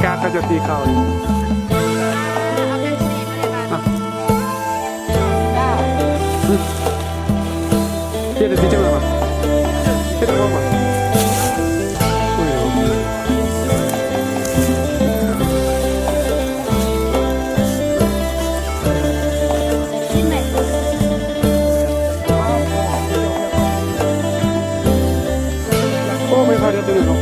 ກາກະຈະຕີເຂົ້ານີ້ ອ່ະ ເຮັດໄດ້ຕິຈັງຫວະ ເຮັດໄດ້ບໍ່ຫວະ ໂອ້ຍ ໂອ້ ໄຟຟ້າເດືອດເນາະ.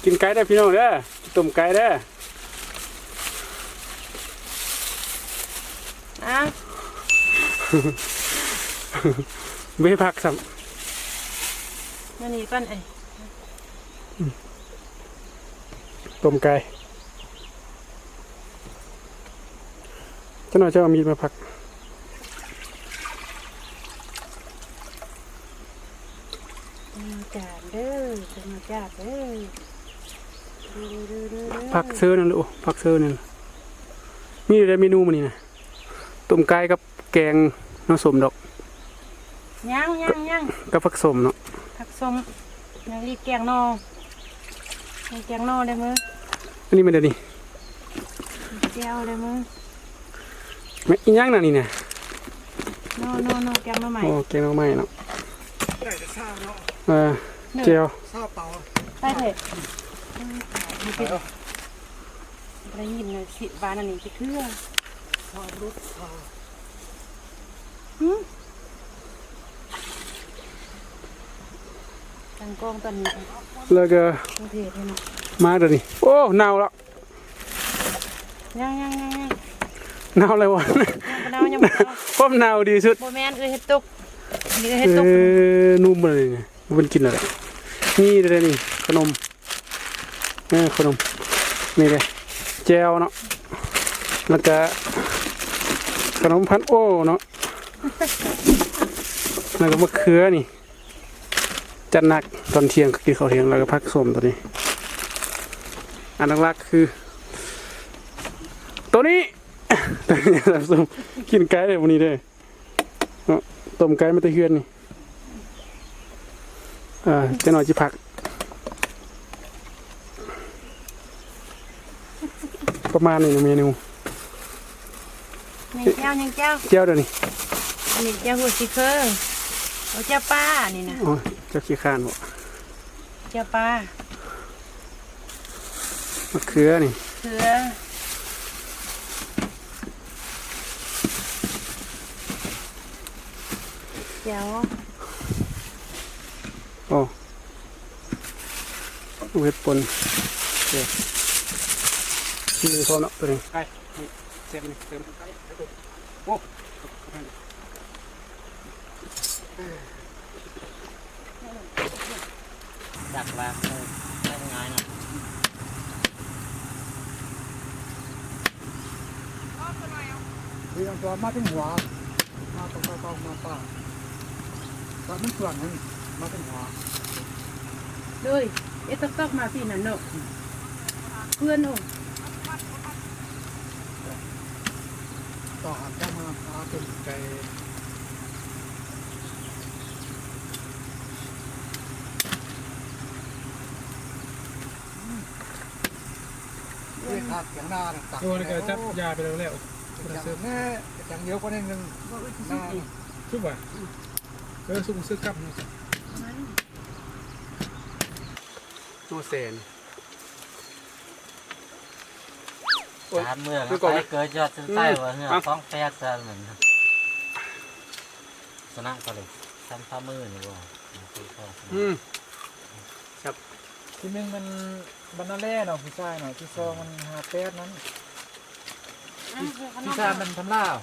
ກິນໄກ່ເດີພີ່ນ້ອງເດີ ຕົ້ມໄກ່ເດີ. ອ້າວ ບໍ່ໄດ້ພັກຊ້ຳ ມານີ້ກ່ອນເອີຍ ຕົ້ມໄກ່ ຈັກໜ້ອຍຈະເອົາມີດມາພັກ. ຈານເດີ ຈານເດີ ຜັກເຊີນັ້ນລູກ ຜັກເຊີນັ້ນ ມີຢູ່ໃນເມນູມື້ນີ້ນະ ຕົ້ມໄກ່ກັບແກງໜໍ່ສົ້ມດອກ ຍັງໆໆ ກັບຜັກສົ້ມເນາະ ຜັກສົ້ມ ຍັງອີກແກງໜໍ່ ແກງໜໍ່ໄດ້ມື້ ອັນນີ້ແມ່ນດຽວນີ້ ແຈ່ວໄດ້ມື້. ແມ່ນອີຫຍັງນະນີ້ນະ? ໜໍ່ ໜໍ່ ໜໍ່ ແກງໜໍ່ໄມ້ ໂອ້ ແກງໜໍ່ໄມ້ເນາະ ເອີ ແຈ່ວ ໄປເຖາະ ໄດ້ຍິນເນາະ ຊິຫວານອັນນີ້ຈັກເທື່ອ ຫື ຕັ້ງກ້ອງຕອນນີ້ ແລ້ວກໍ ໂອເຄເນາະ ມາດຽວນີ້ ໂອ້ ເນົ່າແລ້ວ. ຍັງໆໆໆ ເນົ່າແລ້ວຫວາ ຍັງບໍ່ເນົ່າ ຍັງບໍ່ເນົ່າ ຄວາມເນົ່າດີສຸດ ບໍ່ແມ່ນ ເອື້ອຍເຮັດຕົກ ອັນນີ້ເອື້ອຍເຮັດຕົກ ເອີ ນຸ່ມເລີຍນີ້ ເພິ່ນກິນແລ້ວ ນີ້ເດ້ນີ້ ຂະໜົມ ເອີ ຂະໜົມ ນີ້ເດ້ ແຈ່ວເນາະ ແລ້ວກະຂະໜົມພັນໂອເນາະ ແລ້ວກະມະເຂືອນີ້. ຈັດໜັກຕອນທ່ຽງ ກິນເຂົ້າທ່ຽງ ແລ້ວກໍຜັກສົ້ມໂຕນີ້ ອັນຫຼັກໆຄືໂຕນີ້ ກິນໄກ່ເດ້ມື້ນີ້ເດ້ເນາະ ຕົ້ມໄກ່ມາແຕ່ເຮືອນນີ້ ອ່າ ຈັກໜ້ອຍຊິພັກ ປະມານນີ້ເນາະເມນູ ຍັງແຈ່ວ ຍັງແຈ່ວ ແຈ່ວດຽວນີ້ ອັນນີ້ແຈ່ວຫົວຊີເຄີ ໂອ ແຈ່ວປານີ້ນະ ໂອ້ຍ ເຈົ້າຂີ້ຄ້ານບໍ ແຈ່ວປາ ມະເຂືອນີ້ ເຂືອ ແຈ່ວ ໂອ້ ເຮັດປົນ ເອີ ນີ້ພໍເນາະ ໂຕນີ້ ໄກ່ ນີ້ ເສຍບນີ້ ເຕີມ ໂອ້ ຈັກວ່າ ເອີ ໄດ້ງ່າຍເນາະ. ນີ້ຕ້ອງມາເຖິງຫົວ ມາ ມາ ມາ ມາ ມາ ມັນສ່ວນໜຶ່ງ ມາເຖິງຫົວ ໂດຍ ເອດຕອກໆ ມາພີ້ນັ້ນເນາະ ເພື່ອນ ໂອ້ ຕໍ່ຫາເຈົ້າມາ ມາເປັນໄກ່ ເວລາຖຽງນາຕ່າງໆ ໂອ້ ນີ້ກໍຈັບຢາໄປແລ້ວ ແລ້ວ ຢ່າງແນ່ ຢ່າງດຽວກໍໄດ້ໜຶ່ງ ບໍ່ອຶດ ສຸກວ່າ ເອີ ສຸກ ຊື້ກັບ ໂຕແສນ ໂອ້ຍ ຕາມເມືອງ ຄື ໄປເກີດຍອດເສັ້ນໃຕ້ ອືມ ວ່າເຮືອ ເອົ້າ ຂອງແປກຊະແມ່ນ ຊະນະກໍເລີຍ ທຳພາມືນີ້ບໍ່ ອືມ ຄັບ ທີໜຶ່ງມັນບັນນາແລເນາະ ຜູ້ຊາຍເນາະ ທີສອງມັນຫ້າແປດນັ້ນ ທີ ທີສາມມັນທຳລາວ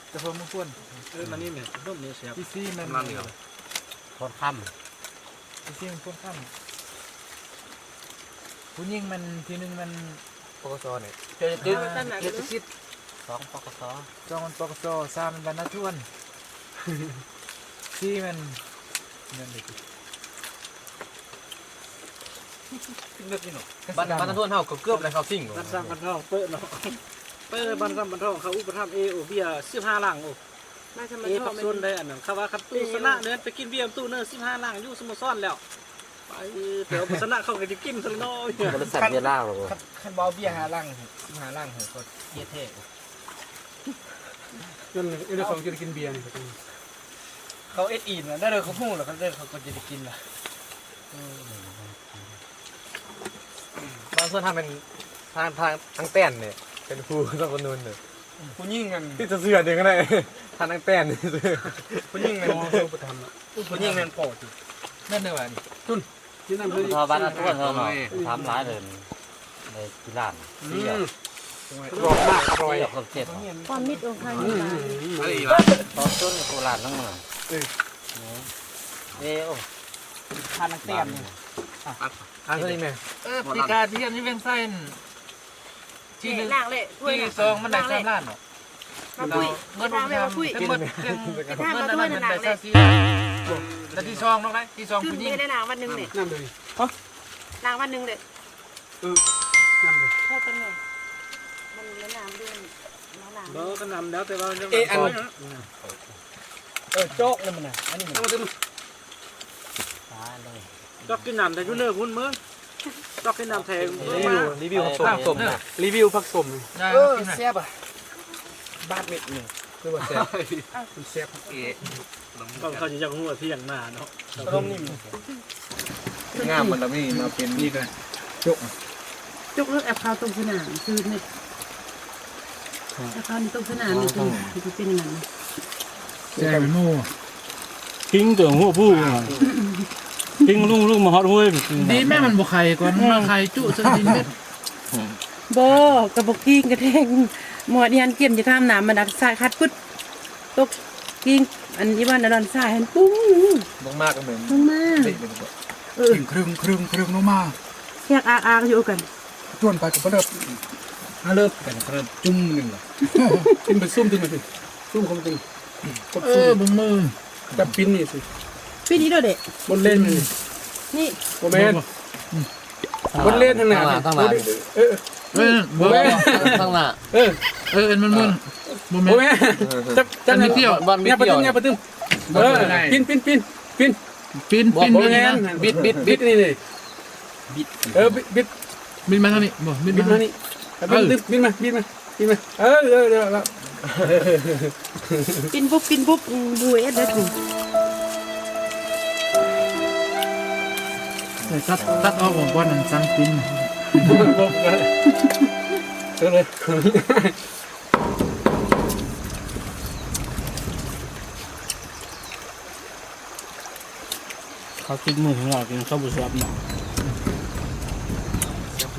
ເຈົ້າຂອງມົງຄົນ ເອີ ອັນນີ້ແມ່ນ ນົມນີ້ແຊບ ທີສີ່ມັນ ກຳລັງເດ ພອນຄຳ ທີສີ່ມັນພອນຄຳ ຜູ້ຍິງມັນ ທີໜຶ່ງມັນ ປກສ ນີ້ ເຈັດສິບ ສອງ ປກສ ສອງມັນ ປກສ ສາມມັນບັນນາທວນ ສີ່ມັນ ແມ່ນເດ ບັນ ບັນນາທວນເຮົາກໍເກືອບແລ້ວເຂົ້າຊິງ ບັນຊ້ຳບັນທອງເປີເນາະ ເປີບັນຊ້ຳບັນທອງ ເຂົາອຸປະຖຳເອໂອເບຍສິບຫ້າຫຼັງ ໂອ້ ເອ ປັກຊົນໄດ້ອັນນັ້ນ ເຂົາວ່າຄັນຕູ້ຊະນະເນີນໄປກິນເບຍຕູ້ເນີນສິບຫ້າຫຼັງ ຢູ່ສະໂມສອນແລ້ວ ໄປແຕ່ວ່າບໍ່ຊະນະເຂົາກໍຈະກິນຊັ້ນເນາະ ບໍລິສັດເບຍລາວ ຄັນ ຄັນບໍ່ເອົາເບຍຫ້າຫຼັງ ສິບຫ້າຫຼັງ ເຂົາເຮັດແທ້ ຈົນເອເດສອງຈະໄດ້ກິນເບຍນີ້ ເຂົາເອັດອີນນະ ໄດ້ເດີ ເຂົາຮູ້ແລ້ວ ເຂົາເດີ ເຂົາກໍຈະໄດ້ກິນລະ ບາງສ່ວນທາງແມ່ນ ທາງ ທາງ ທາງແຕນນີ້ ເປັນຜູ້ສະໜັບສະໜູນເດີ ຜູ້ຍິງນັ້ນ ທີ່ຈະເຊື່ອເດ້ກໍໄດ້ ທາງ ທາງແຕນນີ້ ຜູ້ຍິງນັ້ນ ຜູ້ປະຖຳ ຜູ້ຍິງແມ່ນພໍ່ຕິ ແມ່ນເດີວ່ານີ້ ຈຸນ ທາງບ້ານອາທວນເຮົາເນາະ ທຳຫຼາຍເດີ ໄດ້ກິນລ້ານ ອືມ ເສຍ ອະລ່ອຍມາກ ອະລ່ອຍ ເສຍ ຄວາມມິດອົງໄທ ອືມ ອັນນີ້ວ່າ ຕອນຕົ້ນໂຄລາດນັ້ນ ເອີ ເອ ໂອ້ ທາງແຕນນີ້ ອັນນີ້ແມ່ ເອີ ປີກາຍທີ່ຮຽນຢູ່ວຽງໄຊ ທີໜຶ່ງ ທີສອງມັນໄດ້ສາມລ້ານເນາະ ມາປຸ້ຍ ເງິນ ມາປຸ້ຍ ທັງໝົດ ເງິນອັນນັ້ນໄດ້ຊາວສີ່ ແຕ່ທີສອງນ້ອງໄດ້ ທີສອງຜູ້ຍິງ ນ້ຳເລີຍ ຮະ ລ້າງວັນໜຶ່ງເດ້ ເອີ ນ້ຳເລີຍ ພໍປານນີ້ ມັນ ມັນນ້ຳເດືອນ ມາລ້າງ ບໍ່ ກໍນ້ຳແລ້ວ ແຕ່ວ່າ ເອ ອັນ ເອີ ຈອກນັ້ນມັນນະ ອັນນີ້ມັນ ຕາຍເລີຍ ຈອກກິນນ້ຳແຕ່ຢູ່ເນີພຸ້ນເບິ່ງ ຈອກກິນນ້ຳແທ້ ຣີວິວ ຣີວິວຜັກສົ້ມ ຣີວິວຜັກສົ້ມ ເອີ ແຊບອ່ະ ບາດເມັດນີ້ ຄືວ່າແຊບ ມັນແຊບ ເອ ເຂົາ ເຂົາຊິຢາກຮູ້ວ່າທີ່ຫຍັງມາເນາະ ລອງນີ້ ງາມມັນລະມີມາເປັນ ນີ້ກໍຈົກ ຈົກແລ້ວແອບຂາວຕົກສະໜາມ ຄືນີ້ ແອບຂາວຕົກສະໜາມ ນີ້ຄືເປັນຫຍັງ ແຊງໂມ ກິງເຕີງຫົວຜູ້ ກິງລຸງ ລຸງມາຮອດຫ້ວຍ ດີແມ່ມັນບໍ່ໄຂ່ກ່ອນ ມາໄຂ່ຈຸໃສ່ດິນເມັດ ບໍ່ ກະບໍ່ກິງກະແທງ ໝໍດຽນກຽມຈະທຳນະ ມັນອັກສາຍຂັດປຶດ ຕົກກິງ ອັນອີ່ບ້ານອະດອນຊາຍຫັ້ນ ປຸ້ງ ລົງມາກໍແມ່ນ ລົງມາ ເອີ ກິງຄຶງ ຄຶງ ຄຶງລົງມາ ແຄກອາກໆຢູ່ກັນ ຈວນໄປກໍບໍ່ເລີບ ຫາເລີບກັນ ເລີບຈຸ່ມໜຶ່ງ ກິນໄປຊຸ່ມຕື່ມໄປຊິ ຊຸ່ມເຂົ້າໄປຕື່ມ ກົດ ເອີ ຊຸ່ມ ເບິ່ງມື ຈັບປິ່ນນີ້ຊິ ປິ່ນນີ້ໂດດເດ ບົນເລນນີ້ ນີ້ ບໍ່ແມ່ນ ບໍ່ ບໍ່ ບົນເລນທາງໜ້າ ທາງໜ້າ ເອີ ເອີ ບໍ່ ທາງໜ້າ ເອີ ເອີ ອັນມັນມ່ວນ ບໍ່ແມ່ນ ບໍ່ແມ່ນ ຈັບ ຈັບ ອັນນີ້ປ່ຽວ ນີ້ປະຕຶ້ມ ນີ້ປະຕຶ້ມ ເອີ ປິ່ນ ປິ່ນ ປິ່ນ ປິ່ນ ປິ່ນ ປິ່ນ ບໍ່ແມ່ນ ບິດ ບິດ ບິດ ບິດນີ້ ນີ້ ບິດ ເອີ ບິດ ບິດ ບິດມາທາງນີ້ ບໍ່ ບິດມາ ບິດມານີ້ ເອີ ບິດ ບິດມາ ບິດມາ ເອີ ເອີ ເອີ ເອີ ປິ່ນບຸບ ປິ່ນບຸບ ອືມ ບູເອັດເດີ ຕັດ ຕັດອອກບ່ອນອັນສັງປິ່ນ ເອີ ເອີ ເຂົາຕິດມືຂອງລາວກິນເຂົ້າບໍ່ແຊບເນາະ ແຊບຄ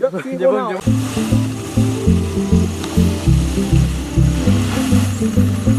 Yuk, si bola. ເບິ່ງ ເບິ່ງ ເບິ່ງ.